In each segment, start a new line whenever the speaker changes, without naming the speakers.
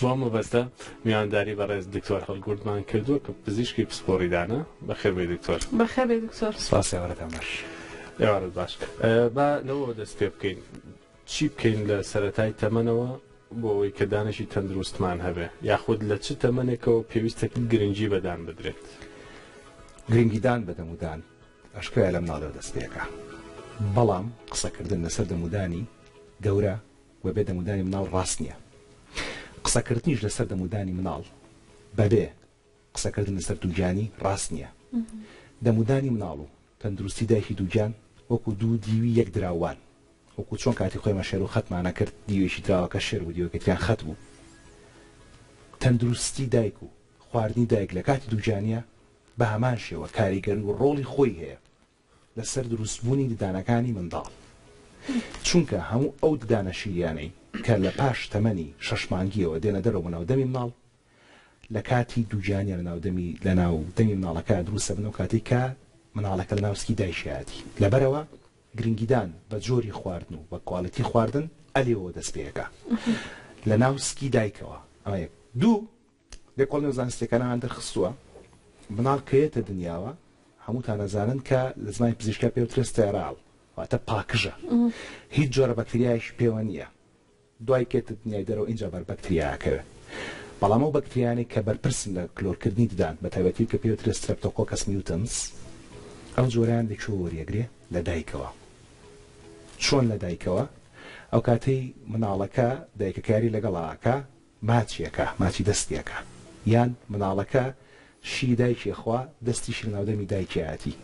بۆ ئەم مەبەستە میوانداری بەڕێز دکتۆر هەڵگوردمان کردووە کە پزیشکی پسپۆڕی دانە. بەخێربێی دکتۆر.
بەخێربێی دکتۆر.
سپاس ئێوارەتان باش.
ئێوارەت باش. با لەوەوە دەست پێ بکەین. چی بکەین لە سەرەتای تەمەنەوە بۆ ئەوەی کە دانێکی تەندروستمان هەبێ یاخود لە چ تەمەنێکەوە پێویستە گرنگی بە دان بدرێت؟
گرنگیدان بە دەمودان ئاشکرایە لە مناڵیەوە دەست پێکا بەڵام قسەکردن لەسەر دەمودانی گەورە بەبێ دەمودانی مناڵ ڕاست نییە قسەکردنیش لەسەر دەمودانی مناڵ بەبێ قسەکردن لەسەر دووگیانی ڕاست نییە دەمودانی مناڵ و تەندروستی دایکی دووگیان وەکو دوو دیوی یەک دراو وان. وەکو چۆن کاتی خۆی ئێمە شێر و خەتمان ئەکرد، دیوێکی دراوەکە شێر بوو دیوەکەی تریان خەت بوو. تەندروستی دایک و خواردنی دایک لە کاتی دووگیانیا بە هەمان شێوە کاریگەری و ڕۆڵی خۆی هەیە لەسەر دروستبوونی ددانەکانی منداڵ. چونکە هەموو ئەو ددانە شیریانەی کە لە پاش تەمەنی شەش مانگییەوە دێنە دەرەوە بۆ ناو دەمی منداڵ، لە کاتی دووگیانیا لە ناو دەمی لە ناو دەمی مناڵەکە دروست دەبن ئەو کاتەی کە مناڵەکە لە ناو سکی دایکیایەتی لەبەرئەوە گرنگیدان بە جۆری خواردن و بە کوالیتی خواردن ئەلێوەوە دەست پێ ئەکا لە ناو سکی دایکەوە ئەمە یەک دوو لێکۆڵینەوە زانستیەکانمان دەرخستووە مناڵ کە یەتە دنیاوە هەمووتان ئەزانن کە لە زمانی پزیشکیا پێ وترێ sterile واتە پاکژە هیچ جۆرە بەکتریایەکی پێوە نییە دوای کێتە دنیای دەرەوە ئینجا بەر بەکتریا ئەکەوێ بەڵام ئەو بەکتریایانەی کە بەرپرسن لە کلۆرکردنی ددان بە تایبەتی کە پێی وترێ Streptococcus mutans ئەو جۆرەیان لە کوێوە وەریەگرێ لە دایکەوە چۆن لە دایکەوە ئەو کاتەی مناڵەکە دایکەکە یاری لەگەڵا ئەکا ماچی ئەکا ماچی دەستی ئەکا یان مناڵەکە شیری دایکی ئەخوا دەستیشی لە ناودەمی دایکیایەتی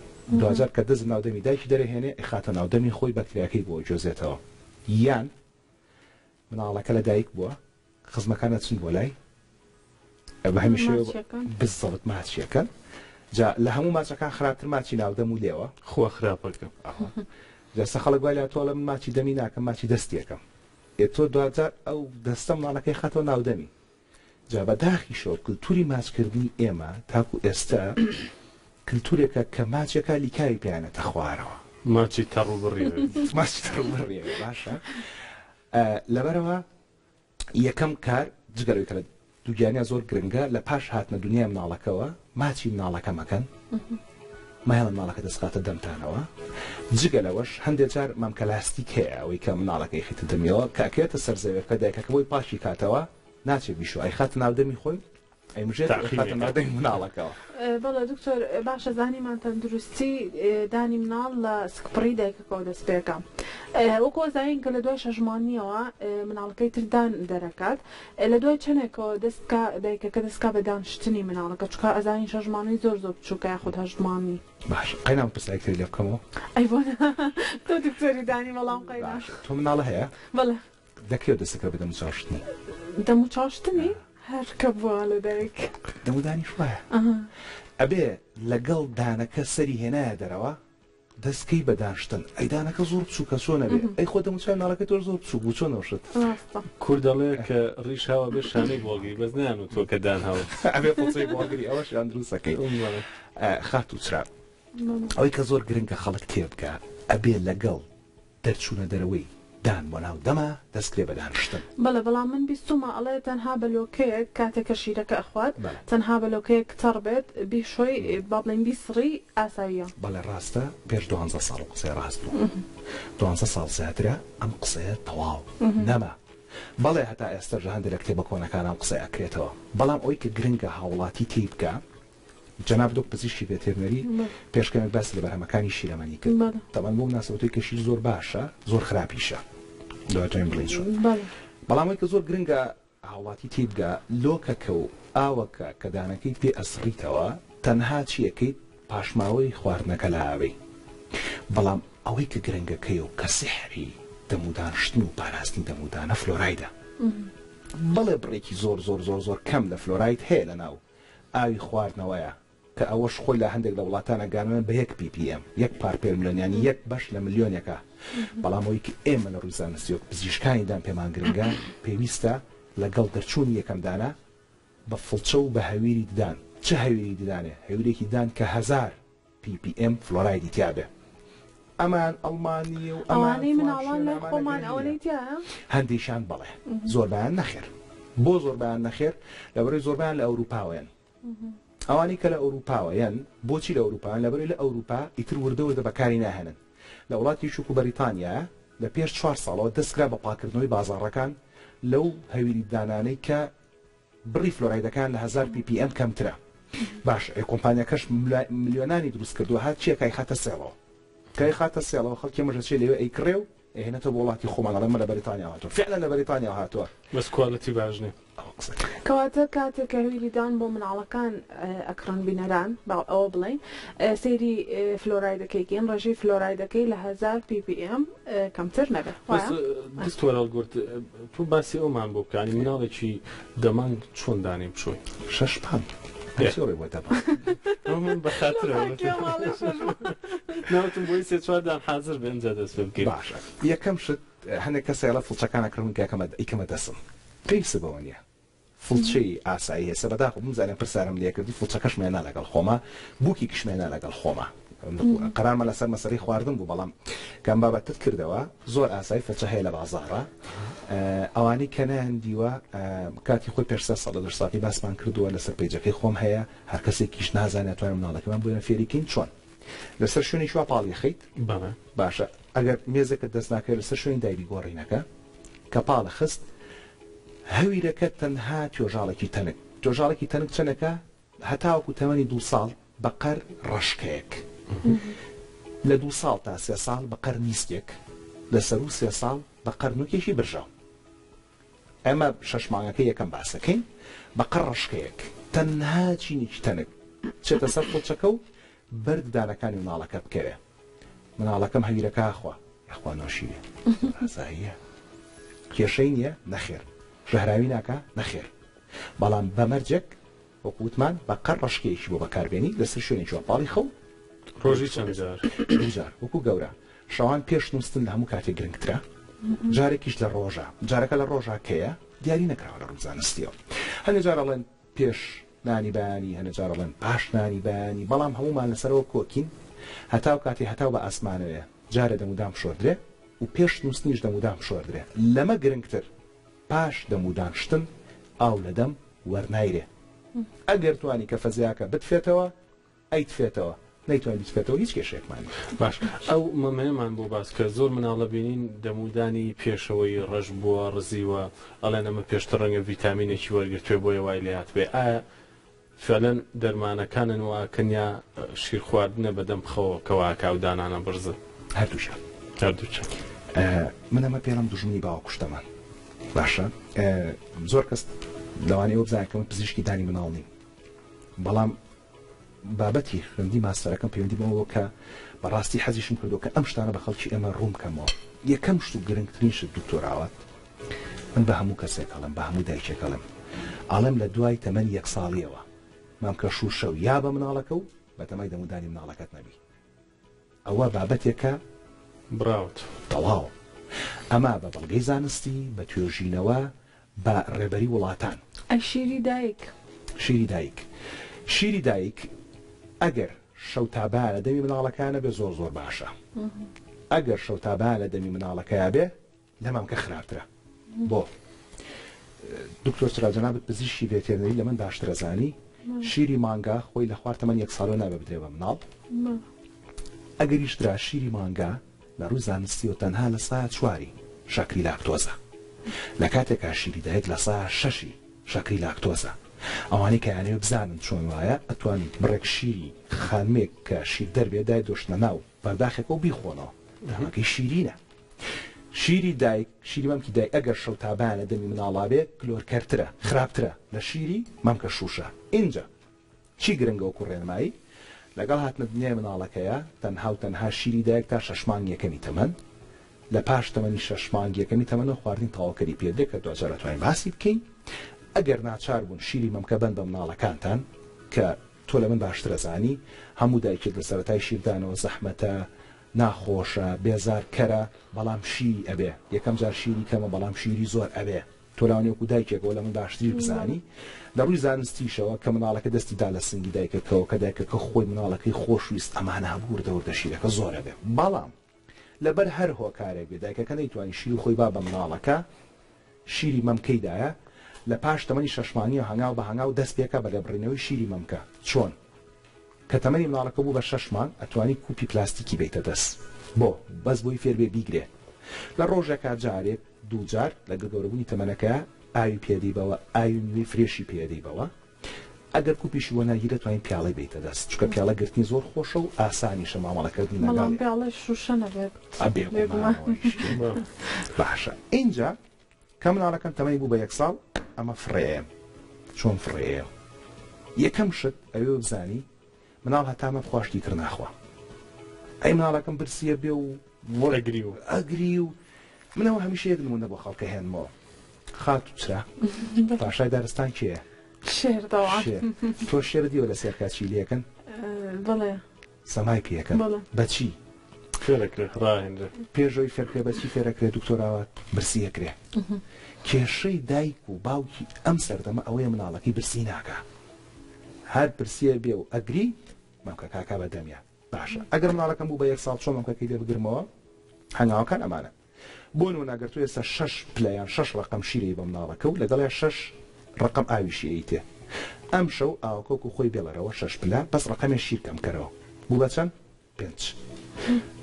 دواجار کە دەست لە ناودەمی دایکی دەرەهێنێ ئەیخاتە ناودەمی خۆی بەکتریاکەی بۆ ئەگوێزێتەوە یان مناڵەکە لە دایک بووە خزمەکان ئەچن بۆ لای بە هەمیشە بزەبت ماچیەکەن جا لە هەموو ماچەکان خراپتر ماچی ناودەم و لێوە
خوا خراپەکە
جا خەڵک وای لە تۆڵە من ماچی دەمی ناکەم ماچی دەستیەکەم ئێ تۆ دواجار ئەو دەستە مناڵەکەی خاتەوە ناودەمی جا بە داخیشەوە کلتوری ماچکردنی ئێمە تاکو ئێستا کلتورێکە کە ماچێکە لیکاوی پێیانەتە خوارەوە.
ماچی تەڕ و بڕی
بێت. ماچی تەڕ و بڕی بێت باشە. لەبەرئەوە یەکەم کار جگە لەوەی کە لە دووگیانیا زۆر گرنگە لە پاش هاتنە دونیای مناڵەکەوە ماچی مناڵەکە مەکەن. مەهێڵن مناڵەکە دەست خاتە دەمتانەوە جگە لەوەش هەندێ جار مەمکە لاستیک هەیە ئەوەی کە مناڵەکە ئەیخەیتە دەمیەوە کە ئەکەوێتە سەر زەویەکە دایکەکە بۆی پاکی کاتەوە ناچێ بیشۆ ئەیخاتە ناو دەمی خۆی ئەیمژێت و ئەیخاتە ناو دەمی مناڵەکەوە.
بەڵێ دکتۆر باشە زانیمان تەندروستی دانی مناڵ لە سکپڕی دایکەکەوە دەست پێکا وەکو ئەزانین کە لە دوای شەش مانگیەوە مناڵەکەی تر دان دەرەکات لە دوای چەنێکەوە دەست بکا دایکەکە دەست بکا بە دان شتنی مناڵەکە چونکە ئەزانین شەش مانگی زۆر زۆر بچوکە یاخود هەشت مانگی.
باشە قەینا من پرسیارێک تری لێ بکەمەوە.
ئەی بۆ نا تۆ دکتۆری دانی بەڵام قەینا.
باشە تۆ مناڵە هەیە؟
بەڵێ.
لە کەیەوە دەستت کرد بە دەموچاو شتنی؟
دەموچاو شتنی هەر کە بووە لە دایک.
دەمودانیش وایە ئەبێ لەگەڵ دانەکە سەری هێنایە دەرەوە دەست کەی بە داشتن ئەی دانەکە زۆر بچوکە چۆن ئەبێ ئەی خۆ دەموچاوی مناڵەکەی تۆش زۆر بچوک بوو چۆن ئەوشت.
ڕاستە.
کورد دەڵێ کە ڕیش هاوە بێ شانەی بۆ ئەگری بەس نەیان وتووە کە دان هاوە.
ئەبێ فڵچەی بۆ ئەگری ئەوەشیان دروست ئەکەی خاتوو چرا ئەوەی کە زۆر گرنگە خەڵک تێبگا ئەبێ لەگەڵ دەرچوونە دەرەوەی دان بۆ ناو دەما دەست کرێ بە دانشتن.
بەڵێ بەڵام من بیستومە ئەڵێ تەنها بە لۆکەیەک کاتێک کە شیرەکە ئەخوات تەنها بە لۆکەیەک تەڕ بێت بیشۆی با بڵێین بیسڕی ئاساییە.
بەڵێ ڕاستە پێش دوانزە ساڵ ئەو قسەیە ڕاست بوو دوانزە ساڵ زیاترە ئەم قسەیە تەواو نەما بەڵێ هەتا ئێستەش لە هەندێ لە کتێبە کۆنەکان ئەم قسەیە ئەکرێتەوە بەڵام ئەوەی کە گرنگە هاوڵاتی تێی بگا جەنابت وەک پزیشکی ڤێتێرنەری پێش کەمێک باسی لە بەرهەمەکانی شیرەمەنی کرد. تەبعەن بۆ مناسەبەتەوەی کە شیر زۆر باشە زۆر خراپیشە دواتوانین بڵێین چۆن. بەڵام ئەوەی کە زۆر گرنگە هاوڵاتی تێی بگا لۆکەکە و ئاوەکە کە دانەکەی پێ ئەسڕیتەوە تەنها چی ئەکەیت پاشماوەی خواردنەکە لائەبەی بەڵام ئەوەی کە گرنگەکەی و کە سیحری دەمودانشتن و پاراستنی دەمودانە فلۆرایدە بەڵێ بڕێکی زۆر زۆر زۆر زۆر کەم لە فلۆراید هەیە لەناو ئاوی خواردنەوەیە کە ئەوەش خۆی لە هەندێک لە وڵاتانا گانوێن بە یەک ppm، یەک part per million، یانی یەک بەش لە ملیۆنێکە، بەڵام ئەوەی کە ئێمە لە ڕووی زانستی وەک پزیشکانی دان پێمان گرنگە پێویستە لەگەڵ دەرچوونی یەکەم دانە بە فڵچە و بە هەویری ددان، چ هەویری ددانێ؟ هەویرێکی ددان کە 1000 ppm فلۆرایدی تیابێ. ئەمان ئەڵمانییە و ئەمان
ئەوانەی
فڵان
مناڵان
شوێنە
لای
ئەمانە
خۆمان
گرنگ نییە.
ئەوەنەی تیایە؟
هەندێکیان بەڵێ، زۆربەیان نەخێر. بۆ زۆربەیان نەخێر؟ لەبەرئەوەی زۆربەیان لە ئەوروپاوەیەن. ئەوانەی کە لە ئەوروپاوە یەن، بۆچی لە ئەوروپاوەن؟ لەبەرئەوەی لە ئەوروپا ئیتر وردە وردە بەکاری ناهێنن. لە وڵاتێکی وەکو بەریتانیا لە پێش چوار ساڵەوە دەستکرا بە پاککردنەوەی بازاڕەکان لەو هەویری ددانانەی کە بڕی فلۆرایدەکەیان لە 1000 ppm کەمترە. باشە ئێ کۆمپانیاکەش ملیۆنانی دروست کردووە هات چیەکە ئەیخاتە سێڵەوە. کە ئەیخاتە سێڵەوە خەڵکی ئێمەش ئەچێ لەوێ ئەیکڕێ و ئەیهێنێتەوە بۆ وڵاتی خۆمان ئەڵێ ئەمە لە بەریتانیاوە هاتووە. فیعلەن لە بەریتانیاوە هاتووە.
بەس quality باش نیە.
ئەوە قسەکەی.
کەواتە کاتێک کە هەویری دان بۆ مناڵەکان ئەکڕن بینەران با ئەوە بڵێین سەیری فلۆرایدەکەی کەین ڕێژەی فلۆرایدەکەی لە 1000 ppm کەمتر نەبێ
بەس
وایە؟
دکتۆر هەڵگورد تۆ باسی ئەومان بۆ بکە یانی مناڵێکی دە مانگ چۆن دانی بشۆی؟
شەش مانگ هەرچی ڕێ بۆ دە مانگ.
ئەوە من بە خاترەوە
لۆ کێ ماڵێ شەش مانگ.
نا وتم بۆی سێ چوار دان حازر بێ ئینجا دەست پێ بکەین.
باشە یەکەم شت هەنێک کەس هەیە ئەڵێ فڵچەکان ئەکڕم کە ئەکەمە ئەیکەمە دەسم پێویستە بەوە نیە فڵچەی ئاسایی هەیە بەداخەوە بمزانم پرسیارم لێکردی فڵچەکەشم هێنا لەگەڵ خۆما بوکێکیشم هێنا لەگەڵ خۆما قەرارمان لەسەر مەسەلەی خواردن بوو بەڵام کە ئەم بابەتت کردەوە زۆر ئاسایی فڵچە هەیە لە بازاڕا ئەوانەی کە نەیان دیوە کاتی خۆی پێش سێ ساڵ لە دەرساتی باسمان کردووە لەسەر page ەکەی خۆم هەیە هەر کەسێکیش نازانێت توانێت مناڵەکەمان بۆیان فێری کەین چۆن لەسەر شوێنێکی وا پاڵی خەیت
بەڵێ.
باشە ئەگەر مێزەکەت دەست ناکەوێت لەسەر شوێنی دایبی گۆڕینەکە کە پاڵە خست هەویرەکە تەنها توێژاڵێکی تەنک توێژاڵێکی تەنک چەنێکە هەتاوەکو تەمەنی دوو ساڵ بەقەر ڕەشکەیەک لە دوو ساڵ تا سێ ساڵ بەقەر نیسکێک لە سەروو سێ ساڵ بەقەر نوکێکی برژاو ئێمە شەش مانگەکەی یەکەم باسەکەین بەقەر ڕەشکەیەک تەنها چینێکی تەنک بچێتە سەر فڵچەکە و بەر ددانەکانی مناڵەکە بکەوێ مناڵەکەم هەویرەکە ئەخوا یاخوا نۆشی بێ ئاساییە کێشەی نییە نەخێر ژەهراوی ناکا نەخێر بەڵام بە مەرجێک وەکو وتمان بە قەر ڕەشکەیەکی بۆ بەکاربێنی لەسەر شوێنێکی وا پاڵی خەو
ڕۆژی چەند جار؟
دوو جار وەکو گەورە شەوان پێش نووستن لە هەموو کاتێک گرنگترە جارێکیش لە ڕۆژە جارەکە لە ڕۆژا کەیە دیاری نەکراوە لە ڕووی زانستیەوە هەندێک جار ئەڵێن پێش نانی بەیانی هەنێ جار ئەڵێن پاش نانی بەیانی بەڵام هەموومان لەسەرەوە کۆکین هەتاو کاتێ هەتاو بە ئاسمانەوەیە جارێ دەمودان بشۆردرێ و پێش نووستنیش دەمودان بشۆردرێ لەمە گرنگتر پاش دەمودان شتن ئاو لە دەم وەرنایرێ ئەگەر توانی کە فەزیاکە بتفێتەوە ئەیتفێتەوە نەیتوانی بیتفێتەوە هیچ کێشەیەکمان نیە.
باش ئەو مەمەیەمان بۆ باس کە زۆر مناڵە بینین دەمودانی پێشەوەی ڕەش بووە ڕزیوە ئەڵێن ئەمە پێشتر ڕەنگە ڤیتامینێکی وەرگرتبێ بۆیە وای لێ هاتبێ ئایا فعلەن دەرمانەکانن وا ئەکەن یا شیر خواردنە بە دەم خەوە کە وا ئەکا ئەو دانانە بڕزن؟
هەردووکیان.
هەردووکیان.
من ئەمە پێڵێم دوژمنی باوەکوشتەمان باشە زۆر کەس لەوانەیە ئەوە بزانێت کە من پزیشکی دانی مناڵ نیم بەڵام بابەتی خوێندنی ماستەرەکەم پەیوەندی بەوەوە کە بەڕاستی حەزیشم کردووە کە ئەم شتانە بە خەڵکی ئێمە ڕوون بکەمەوە. یەکەم شت و گرنگترین شت دکتۆر ئاوات، من بە هەموو کەسێک ئەڵێم، بە هەموو دایکێک ئەڵێم، ئەڵێم لە دوای تەمەنی یەک ساڵییەوە مامکە شووشە و یا بە مناڵەکە و بەتەمای دەمودانی مناڵەکەت نەبی. ئەوە بابەتێکە
بڕاوت.
تەواو. ئەمە بە بەڵگەی زانستی، بە توێژینەوە، بە ڕێبەری وڵاتان.
ئەی شیری دایک؟
شیری دایک شیری دایک ئەگەر شەو تا بەیان لە دەمی مناڵەکەیا نەبێ زۆر زۆر باشە. ئەگەر شەو تا بەیان لە دەمی مناڵەکەیا بێ لە مەمکە خراپترە. بۆ؟ دکتۆر چرا جەنابت پزیشکی ڤێتێرنەری لە من باشتر ئەزانی شیری مانگا خۆی لە خوار تەمەن یەک ساڵەوە نابێ بدرێ بە مناڵ. ئەگەریش درا شیری مانگا لە ڕووی زانستیەوە تەنها لە سایە چواری شەکری لاکتۆزە لە کاتێکا شیری دایک لە سایە شەشی شەکری لاکتۆزە. ئەوانەی کە ئەیانەوێ بزانن چۆن وایە ئەتوانن بڕێک شیری خانمێک کە شیردەر بێ دایدۆشنە ناو پەرداخێکەوە بیخۆنەوە تامەکەی شیرینە. شیری دایک شیری مەمکی دایک ئەگەر شەو تا بەیان لە دەمی مناڵا بێ کلۆرکەرترە خراپترە لە شیری مەمکە شووشە. ئینجا چی گرنگە وەکو ڕێنمایی؟ لەگەڵ هاتنە دنیای مناڵەکەیا تەنها و تەنها شیری دایک تا شەش مانگ یەکەمی تەمەن، لە پاش تەمەنی شەش مانگ یەکەمی تەمەنەوە خواردنی تەواوکەری پێدرێ کە دواجار ئەتوانین باسی بکەین. ئەگەر ناچار بوون شیری مەمکە بەن بە مناڵەکانتان کە تۆ لە من باشتر ئەزانی هەموو دایکێک لە سەرەتای شیردانەوە زەحمەتە، ناخۆشە، بێزارکەرە، بەڵام شیری ئەبێ، یەکەم جار شیری کەمە بەڵام شیری زۆر ئەبێ. تۆ لاوانی وەکو دایکێک ئەوە لە من باشتریش بزانی لە ڕووی زانستیشەوە کە مناڵەکە دەستی دا لە سنگی دایکەکەوە کە دایکەکە خۆی مناڵەکەی خۆش ویست ئەمانە هەبوو وردە وردە شیرەکە زۆر ئەبێ بەڵام لەبەر هەر هۆکارێک بێ دایکەکە نەیتوانی شیری خۆی با بە مناڵەکە شیری مەمکەی دایە. لە پاش تەمەنی شەش مانگیەوە هەنگاو بە هەنگاو دەست پێکە بە لێبڕینەوەی شیری مەمکە. چۆن؟ کە تەمەنی مناڵەکە بوو بە شەش مانگ ئەتوانی کوپی پلاستیکی بەیتە دەست بۆ بەس بۆی فێر بێ بیگرێ لە ڕۆژێکا جارێک دوو جار لەگەڵ گەورەبوونی تەمەنەکەیا ئاوی پێدەی بەوە ئاوی میوەی فرێشی پێدەی بەوە ئەگەر کوپیشی بۆ ناگیرێ توانی پیاڵەی بەیتە دەست چونکە پیاڵە گرتنی زۆر خۆشە و ئاسانیشە مامەڵە کردن
بەڵام
لەگەڵیا.
پیاڵەی شوشە نەبێت
بێگومان
بێگومان.
ئەوەیش باشە ئینجا کە مناڵەکەم تەمەنی بوو بە یەک ساڵ ئەمە فڕێیەم چۆن فڕێیەم یەکەم شت ئەوێ بزانی مناڵ هەتا مە بخوا شتی تر ناخوا ئەی مناڵەکەم برسیە بێ و
ئەگری و
ئەگری و منەوە هەمیشە یەک نمونە بۆ خەڵکە هێنمەوە خاتوو چرا پاشای دارستان کێیە؟
شێر تەوان
شێر تۆ شێرت دیوە لە سێرکا چی لێکەن؟
بەڵێ
سەمای پێکەن
بەڵێ.
بەچی؟
فێرەکرێ ڕاهێنرێ.
پێش ئەوەی فێرکرێ بەچی فێرەکرێ دکتۆر ئاوات؟ برسی ئەکرێ. کێشەی دایک و باوکی ئەم سەردەمە ئەوەیە مناڵەکەی برسی ناکا. هەر برسیە بێ و ئەگری مەمکەکە ئەکا بە دەمیا. باشە ئەگەر مناڵەکەم بوو بە یەک ساڵ چۆن مەمکەکەی لێ بگرمەوە؟ هەنگاوەکان ئەمانەن. بۆ نمونە ئەگەر تۆ ئێستا شەش پلە یان شەش ڕەقەم شیرەی بە مناڵەکە و لەگەڵیا شەش ڕەقەم ئاویشی ئەیتێ ئەمشەو ئاوەکە وەکو خۆی بێڵەرەوە شەش پلە بەس ڕەقەمێ شیر کەم کەرەوە بوو بە چەند؟ پێنج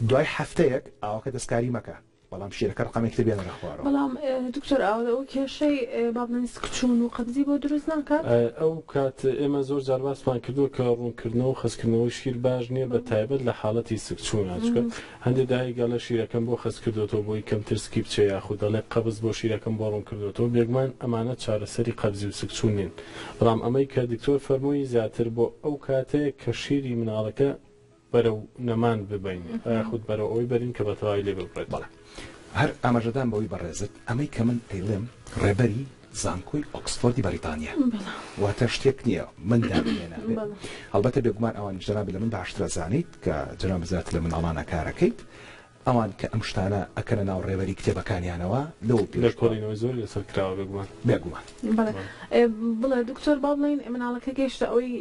دوای هەفتەیەک ئاوەکە دەستکاری مەکە بەڵام شیرەکە ڕەقەمێکی تر بێنەرە خوارەوە.
بەڵام دکتۆر ئاوات ئەوە کێشەی با بڵێین سکچوون و قەبزی بۆ دروست ناکات؟
ئەو کات ئێمە زۆر جار باسمان کردووە کە ڕوونکردنەوە و خەستکردنەوەی شیر باش نییە بە تایبەت لە حاڵەتی سکچوونا چونکە هەندێ دایک ئەڵێ شیرەکەم بۆ خەست کردۆتەوە بۆی کەمتر سکی بچێ یاخود ئەڵێ قەبز بۆ شیرەکەم بۆ ڕوون کردۆتەوە بێگومان ئەمانە چارەسەری قەبزی و سکچوون نین بەڵام ئەمەی کە دکتۆر فەرمووی زیاتر بۆ ئەو کاتەیە کە شیری مناڵەکە بەرەو نەمان ببەین یاخود بەرەو ئەوەی بەرین کە بەتەواوی لێ ببڕێت.
بەڵێ هەر ئاماژەدان بەوەی بەڕێزت ئەمەی کە من ئەیڵێم ڕێبەری زانکۆی ئۆکسفۆردی بەریتانیە واتە شتێک نییە من دامهێنابێ هەڵبەتە بێگومان ئەوانیش جەنابت لە من باشتر ئەزانیت کە جەنابت زیاتر لە مناڵانە کارەکەیت ئەوان کە ئەم شتانە ئەکەنە ناو ڕێبەری کتێبەکانیانەوە لەوە پێش
لێکۆڵینەوەی زۆری لەسەر کراوە بێگومان.
بێگومان.
بەڵێ بڵێ دکتۆر با بڵێین مناڵەکە گەیشتە ئەوەی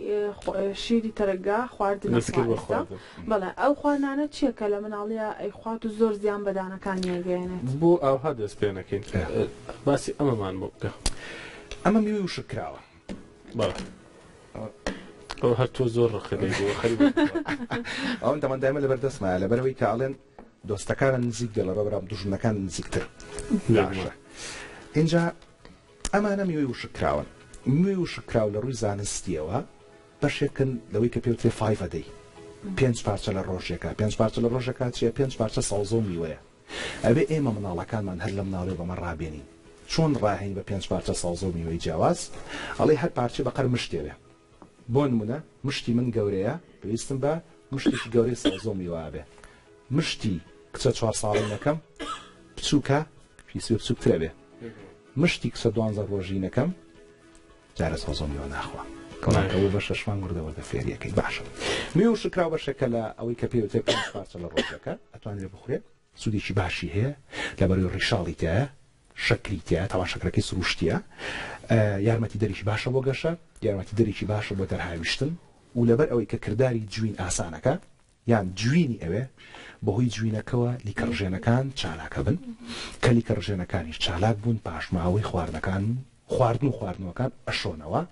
شیری تەرەگا خواردن
دەست کرد بە
ئەخوا ئێستا
خواردن.
بەڵێ ئەو خواردنانە چیە کە لە مناڵیا ئەیخوات و زۆر زیان بە دانەکانی ئەگەیەنێت؟
بۆ ئاوها دەست پێ نەکەین باسی ئەمەمان بۆ بکە.
ئەمە میوەی وشک کراوە.
بەڵێ ئەو هەر تۆ زۆر ڕقت لێی بووە خەریک بوو بخوات.
ئەوەم دەمان دایمە لەبەر دەستمایە لەبەرئەوەی کە ئەڵێن دۆستەکانت نزیک بێ لەبەر برام دوژمنەکانت نزیکتر باشە ئینجا ئەمانە میوەی وشک کراون میوەی وشک کراو لە ڕووی زانستیەوە بەشێکن لەوەی کە پێوترێ فایڤ ئە دەی، پێنج پارچە لە ڕۆژێکا، پێنج پارچە لە ڕۆژێکا چیە؟ پێنج پارچە سەوزە و میوەیە. ئەبێ ئێمە منداڵەکانمان هەر لە مناڵیەوە بەمە ڕابێنین. چۆن ڕاهێین بە پێنج پارچە سەوزە و میوەی جیاواز؟ ئەڵێی هەر پارچەی بەقەر مشتێ بێ. بۆ نمونە مشتی من گەورەیە، پێویستم بە مشتێکی گەورەی سەوزە و میوە ئەبێ. مشتی کچە چوار ساڵینەکەم بچوکە، پێویستی بە بچوکتر ئەبێ. مشتی کچە دوانزە ڕۆژینەکەم جارێ سەوزە و میوە ناخوا کەواتە بۆ بەشە شوان وردە وردە فێریەکەی باشە میوە و شکراو بەشێکە لە ئەوەی کە پێی وترێ پێنج پارچە لە ڕۆژێکە ئەتوانرێ بخورێ سوودێکی باشی هەیە لەبەرەوەی ڕیشاڵی تایە شەکری تایە تاوان شەکرەکەی سروشتیە یارمەتی دەرێکی باشە بۆ گەشە یارمەتی دەرێکی باشە بۆ دەرهاویشتن و لەبەر ئەوەی کە کرداری جوین ئاسانەکە یان جوینی ئەوێ بەهۆی جوینەکەوە لیکە ڕژێنەکان چالاکەبن کە لیکە ڕژێنەکانیش چالاک بوون پاشماوەی خواردنەکان خواردن و خواردنەوەکان ئەشۆنەوە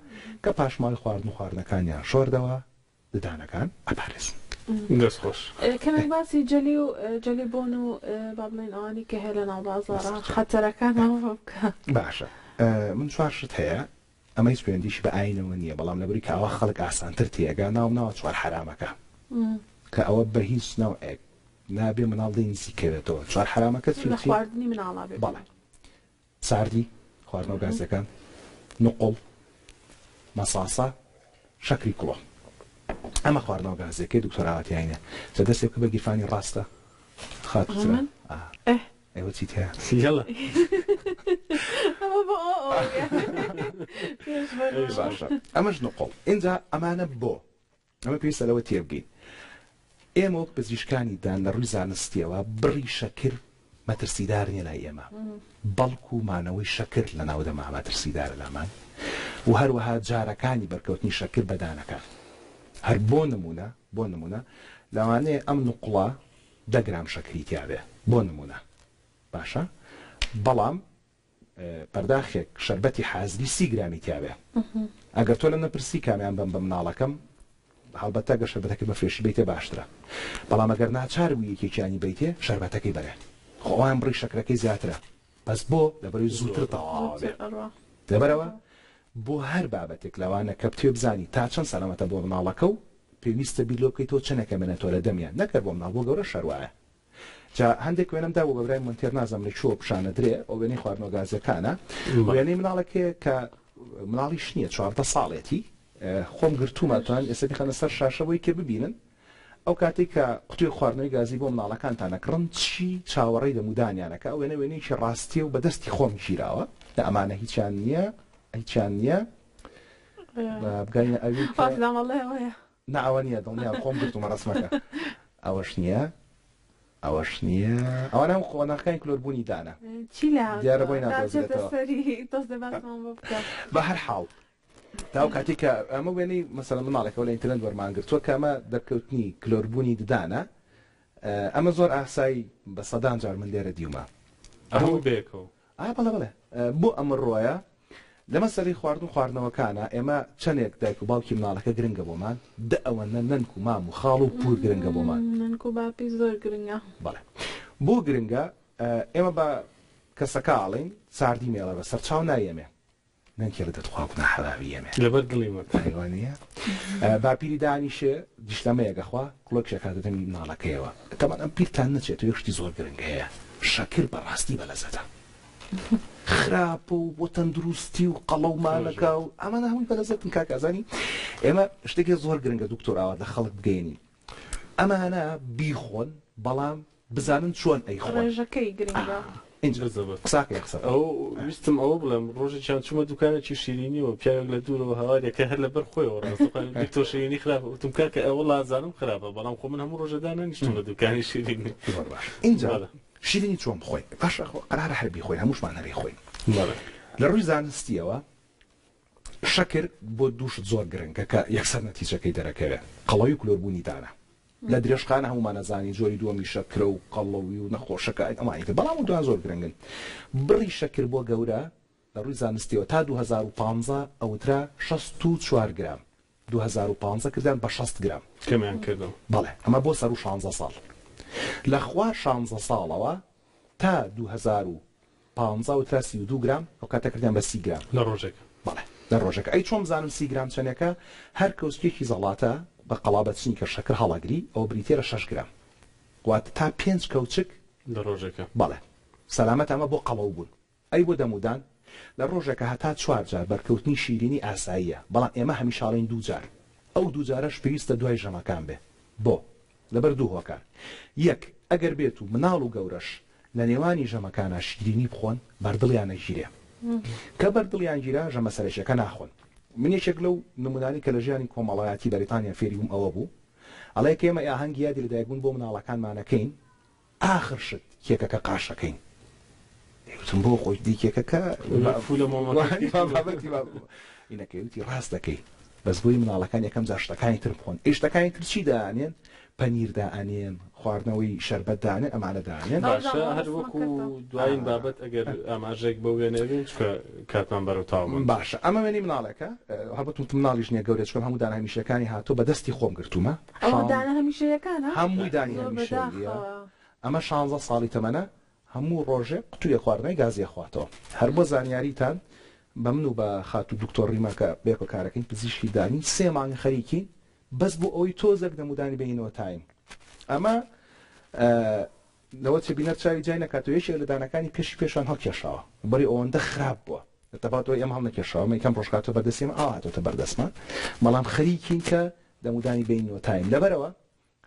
کە پاشماوەی خواردن و خواردنەکانیان شۆردەوە ددانەکان ئەپارێزن.
دەست خۆش.
کەمێک باسی جەلی و جەلی بۆن و با بڵێین ئەوانەی کە هەیە لە ناو بازاڕا خەتەرەکان ئەوە بکە.
باشە من چوار شت هەیە ئەمە هیچ پەیوەندیشی بە ئاینەوە نییە بەڵام لەبەری کە ئەوە خەڵک ئاسانتر تێئەگا ناوم ناوە چوار حەرامەکە کە ئەوە بە هیچ نەوعێک نابێ مناڵ لێی نزیک کەوێتەوە چوار حەرامەکە چی و
لە
چین؟
خواردنی مناڵا بێ
بەڵێ ساردی خواردنەوە گازیەکان نقوڵ مەساسە شەکری کوڵۆ ئەمە خواردنەوە گازیەکەی دکتۆر ئاوات یاینە جا دەستێ بکە بە گیرفانی ڕاستە خاتوو چرا
من
ئا
ئه
ئێوە چیت هەیە؟
یەڵا.
ئەمە بۆ ئەو ئەوە پێش بەرنامە.
باشە ئەمەش نقوڵ ئینجا ئەمانە بۆ ئەمە پێویستە لەوە تێبگەین ئێمە وەک پزیشکانی دان لە ڕووی زانستیەوە بڕی شەکر مەترسیدار نیە لای ئێمە بەڵکو مانەوەی شەکر لە ناو دەما مەترسیدارە لامان و هەروەها جارەکانی بەرکەوتنی شەکر بە دانەکان هەر بۆ نمونە بۆ نمونە لەوانەیە ئەم نوقڵە دە گرام شەکری تیابێ بۆ نمونە باشە بەڵام. پەرداخێک شەربەتی حازری 30 گرامی تیابێ. ئەگەر تۆ لەم نەپرسی کامیان بەم بە مناڵەکەم، هەڵبەتە گەر شەربەتەکەی بە فرێشی بەیتێ باشترە، بەڵام ئەگەر ناچار بووی یەکێکیانی بەیتێ شەربەتەکەی بەرێ، خۆ ئەوان بڕی شەکرەکەی زیاترە، بەس بۆ؟ لەبەرئەوەی زووتر تەواو ئەبێ. لەبەرئەوە بۆ هەر بابەتێک لەوانە کە بتەوێ بزانی تا چەند سەلامەتە بۆ مناڵەکە و پێویستە بیر لەوە بکەیتەوە چەنێک ئەمێنێتەوە لە دەمیان، نەک هەر بۆ مناڵ بۆ گەورەش هەر وایە. جا هەندێک وێنەم دابوو بە برای مۆنتێر نازانم لە کوێوە پیشانەدرێ ئەو وێنەی خواردنەوە گازیەکانە وێنەی مناڵێکەیە کە مناڵیش نییە 14 ساڵێتی خۆم گرتوومە توان ئێستا بیخەنە سەر شاشە بۆی کە ببینن ئەو کاتێک کە قوتوی خواردنەوەی گازی بۆ مناڵەکانتان ئەکڕن چی چاوەڕێی دەمودانیانەکە ئەو وێنە وێنەیەکی ڕاستیە و بەدەستی خۆم گیراوە لە ئەمانە هیچیان نییە هیچیان نییە بگەینە ئەوی نا ئەوە نییە دڵنیام خۆم گرتوومە ڕەسمەکە ئەوەش نییە ئەوەش نییە ئەوانە هەموو قۆناغەکانی کلۆربوونی دانە
چی لە
دیارە بۆی نادۆزرێتەوە
سەری تۆزێ باسمان بۆ بکە
بە هەر حاڵ تا ئەو کاتێک کە ئەمە وێنەی مەسەلەن مناڵێکەوە لە ئینتەرنێت وەرمان گرتووە کە ئەمە دەرکەوتنی کلۆربوونی ددانە ئەمە زۆر ئاسایی بە سەدان جار من لێرە دیومە
هەموو بەیەکەوە
ئا بەڵێ بەڵێ بۆ ئەمڕۆیە لە مەسەلەی خواردن و خواردنەوەکانا ئێمە چەنێک دایک و باوکی مناڵەکە گرنگە بۆمان دە ئەوەنە نەنک و مام و خاڵ و پور گرنگە بۆمان.
نەنک و باپیر زۆر گرنگە.
بەڵێ بۆ گرنگە ئێمە بە کەسەکە ئەڵێین ساردی مێڵە بە سەرچاو نایەمێ نەنکی ئەڵێ دەتخوا گوناحە باوی یەمێ.
لەبەر دڵی مەکە.
ئەی وا نییە؟ باپیری دانیشێ دیشلەمەیەک ئەخوا کڵۆکیش ئەکاتە دەمی مناڵەکەیەوە. تەبعەن ئەم بیرتان نەچێتەوە یەک شتی زۆر گرنگ هەیە شەکر بەڕاستی بەلەزەتە. خراپە و بۆ تەندروستی و قەڵەومانەکا و ئەمانە هەمووی بەلەزەتن کاکە ئەزانی ئێمە شتێکی زۆر گرنگە دکتۆر ئاوات لە خەڵک بگەیەنین ئەمانە بیخۆن بەڵام بزانن چۆن ئەیخۆن.
ڕێژەکەی گرنگە.
ئینجا
بزەبت.
قساکەی قسە بکە.
ئەو ویستم ئەوە بڵێم ڕۆژێکیان چوومە دوکانێکی شیرینیەوە پیاوێک لە دوورەوە هاوارێکە هەر لەبەر خۆیەوە ڕاستەوخۆ دکتۆر شیرینی خراپە وتم کاکە ئەوە لازانم خراپە بەڵام خۆ من هەموو ڕۆژێ دانەنیشتوم لە دوکانی شیرینی.
زۆر باش ئینجا
بەڵێ.
شیرینی چۆن بخۆین باشە خۆ قەرارە هەر بیخۆین هەمووشمان هەر ئەیخۆین.
بەڵێ.
لە ڕووی زانستیەوە شەکر بۆ دوو شت زۆر گرنگە کە یەکسەر نەتیجەکەی دەرەکەوێ قەڵەوی و کلۆربوونی دانە. لە درێژخانە هەموومان ئەزانین جۆری دووەمی شەکرە و قەڵەوی و نەخۆشەکە ئەمانی تر بەڵام ئەو دوان زۆر گرنگن بڕی شەکر بۆ گەورە لە ڕووی زانستیەوە تا 2015 ئەوترا 64 گرام 2015 کردیان بە 60 گرام
کەمیان کردەوە
بەڵێ ئەمە بۆ سەروو 16 ساڵ لە خوار 16 ساڵەوە تا 2015 وترا 32 گرام ئەو کاتە کردیان بە 30 گرام
لە ڕۆژێک
بەڵێ لە ڕۆژێک ئەی چۆن بزانم 30 گرام چەندێکە هەر کەوچکێکی زەڵاتە بە قەڵابەچنی کە شەکر هەڵەگری ئەوە بریتیە لە 6 گرام واتە تا پێنج کەوچک
لە ڕۆژێکە
بەڵێ سەلامەتە ئەمە بۆ قەڵەو بوون ئەی بۆ دەمودان لە ڕۆژێکا هەتا چوار جار بەرکەوتنی شیرینی ئاساییە بەڵام ئێمە هەمیشە ئەڵێین دوو جار ئەو دوو جارەش پێویستە دوای ژەمەکان بێ بۆ؟ لەبەر دوو هۆکار، یەک، ئەگەر بێت و مناڵ و گەورەش لە نێوانی ژەمەکانا شیرینی بخۆن بەردڵیان ئەگیرێ. کە بەردڵیان گیرا ژەمە سەرەکیەکە ناخۆن. من یەکێک لەو نمونانەی کە لە ژیانی کۆمەڵایەتی بەریتانیا فێری بووم ئەوە بوو، ئەڵێ کە ئێمە ئاهەنگی یادی لەدایکبوون بۆ مناڵەکانمان ئەکەین، ئاخر شت کێکەکە قاشەکەین. ئەی وتم بۆ خۆی دی کێکەکە
فولە مۆمەکە
بابەتی ئینەکەی وتی ڕاست دەکەی بەس بۆی مناڵەکان یەکەم جار شتەکانی تر بخۆن ئەی شتەکانی تر چی دائەنێن پەنیر دائەنێن خواردنەوەی شەربەت دائەنێن ئەمانە دائەنێن
باشە هەر وەکو دوایین بابەت ئەگەر ئاماژەیەک بەو وێنەیە بین چونکە کاتمان بەرەو تەواو
باشە ئەمە وێنەی مناڵێکە هەڵبەت وتم مناڵیش نییە گەورەیە چونکە هەموو دانە هەمیشەکانی هاتووە بە دەستی خۆم گرتوومە
ئەوە دانە هەمیشەیەکانە؟
هەمووی دانی
زۆر
هەمیشەییە
بەداخەوە.
ئەمە شانزە ساڵی تەمەنە هەموو ڕۆژێ قوتویەک خواردنەوەی گازی ئەخواتەوە. هەر بۆ زانیاریتان بە من و بە خاتوو دکتۆر ڕیما کە بەیەکەوە کارەکەین پزیشکی دانی سێ مانگە خەریکین بەس بۆ ئەوەی تۆزێک دەمودانی بێنینەوە تایم ئەمە لەوە چێ بینەر چاوی جای نەکاتەوە یەکێک لە دانەکانی پێشی پێشان هەڵکێشاوە بەری ئەوەندە خراپ بووە تەباتەوە ئێمە هەڵنەکێشاوە ئەمە یەکەم ڕۆژ کاتۆ بەردەستی ئێمە ئاوا هاتۆتە بەردەستمان بەڵام خەریکین کە دەمودانی بێنینەوە تایم لەبەرەوە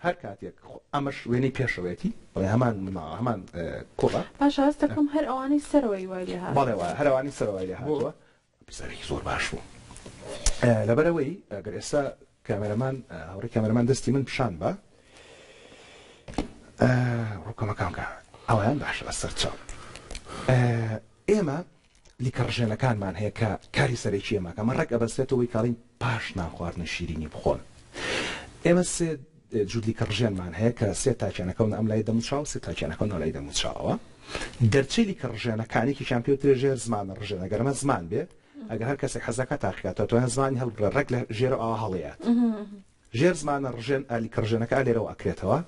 هەر کاتێک خۆ ئەمەش وێنەی پێشەوەیەتی بەڵێ هەمان مناڵ هەمان کوڕە.
باشە هەست دەکەم هەر ئەوانەی سەرەوەی وای لێ هاتووە.
بەڵێ وایە هەر ئەوانەی سەرەوە وای لێ هاتووە. پرسیارێکی زۆر باش بوو لەبەرئەوەی گەر ئێستا کامێرەمان هاوڕێی کامێرەمان دەستی من پیشان بە ڕووکەمەکان کە ئەویان باشە بەسەر چاو ئێمە لیکە ڕژێنەکانمان هەیە کە کاری سەرەکی ئێمە ئەمە ڕێک ئەبەستێتەوەی کاڵین پاش نان خواردن شیرینی بخۆن. ئێمە سێ جووت لیکە ڕژێنمان هەیە کە سێ تاکیان ئەکەونە ئەم لای دەموچاو، سێ تاکیان ئەکەونە ئەو لای دەموچاوەوە. دەرچەی لیکە ڕژێنەکان یەکێکیان پێ وترێ ژێر زمانە ڕژێن ئەگەر ئەمە زمان بێ ئەگەر هەر کەسێک حەزەکە تاقیکاتەوە توانێت زمانی هەڵبڕێ ڕێک لە ژێرەوە ئاوا هەڵەیات ژێر زمانە ڕژێن ئا لیکە ڕژێنەکە ئا لێرەوە ئەکرێتەوە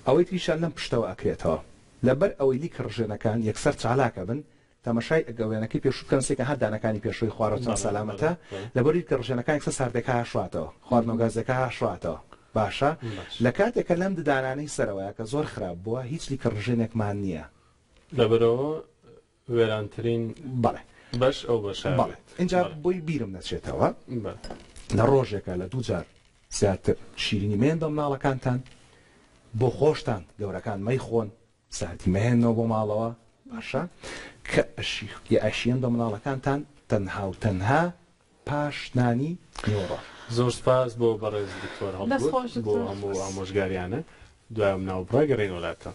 ئەوەی تریشیان لەم پشتەوە ئەکرێتەوە لەبەر ئەوەی لیکە ڕژێنەکان یەکسەر چالاک ئەبن تەمەشای ئەگە وێنەکەی پێشوو بکەن سەیرکەن هەر دانەکانی پێشووی خوارەوە چەند سەلامەتە لەبەر لیکە ڕژێنەکان یەکسەر ساردەکە هاشواتەوە خواردنەوە گازەکە هاشواتەوە باشە لە کاتێک کە لەم ددانانەی سەرەوەیە کە زۆر خراپ بووە هیچ لیکە ڕژێنێکمان نییە.
لەبەرئەوە وێرانترین
بەڵێ
بەش ئەو بەشە
بەڵێ ئینجا بۆی بیرم نەچێتەوە لە ڕۆژێکا لە دووجار زیاتر شیرینی مەیەن بە مناڵەکانتان بۆ خۆشتان گەورەکان مەیخۆن ساردی مەهێنەوە بۆ ماڵەوە باشە کە ئەشی ئەشیەن بە مناڵەکانتان تەنها و تەنها پاش نانی نیوەڕۆ.
زۆر سپاس بۆ بەڕێز دکتۆر
دەست
هەڵگورد
خۆش
بۆ
دکتۆر.
هەموو ئامۆژگاریانە دوای ئەم ناوبڕە گەڕێینەوە لاتان.